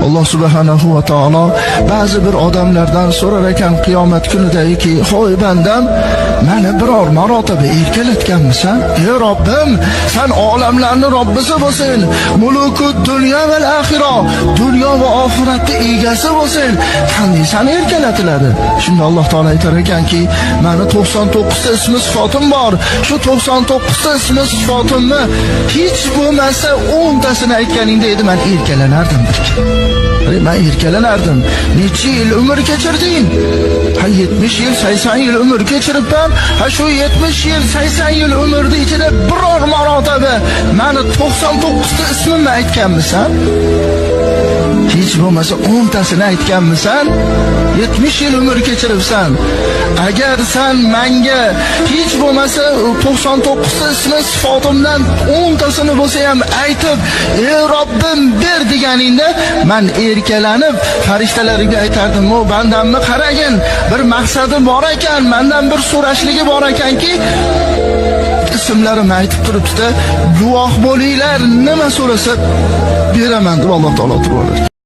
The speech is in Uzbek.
Alloh subhanahu va taolo ba'zi bir odamlardan so'rar ekan qiyomat kunidaki, "Hoy bandam, meni biror marotaba erkalatganmisan?" "Ey Robbim, san olamlarni Robbisi bo'lsin, mulukud dunyo va axira, dunyo va oxiratni egasi bo'lsin. Qanday seni erkalatiladi?" Shunda Alloh taolo aytar ekanki, "Meni 99 ta ismi sifatim bor. Shu 99 ta ismi sifatimni hech bo'lmasa 10 tasini aytganingda edi men erkalanardim bir. Men erkalanardim. Necha yil umr kechirding? Ha, 70 yil, 80 yil umr kechiribman. Ha, shu 70 yil, 80 yil umrni ichida biror marotaba meni 99 ta ismimni aytganmisan? Hech bo'lmasa 10 tasini aytganmisan? 70 yil umr kechiribsan. Agar san menga hech bo'lmasa 99 ta ismi sifatimdan 10 tasini bo'lsa ham aytib, "Ey Robbim, ber" deganingda, men erkalanib farishtalarga aytardim: "O bandamni qaragin, bir maqsadi bor ekan, mendan bir so'rashligi bor ekanki, ismlarimni aytib turibdi-da, guvoh bo'linglar, nima so'rasa beraman" deb Alloh taolo turib olar.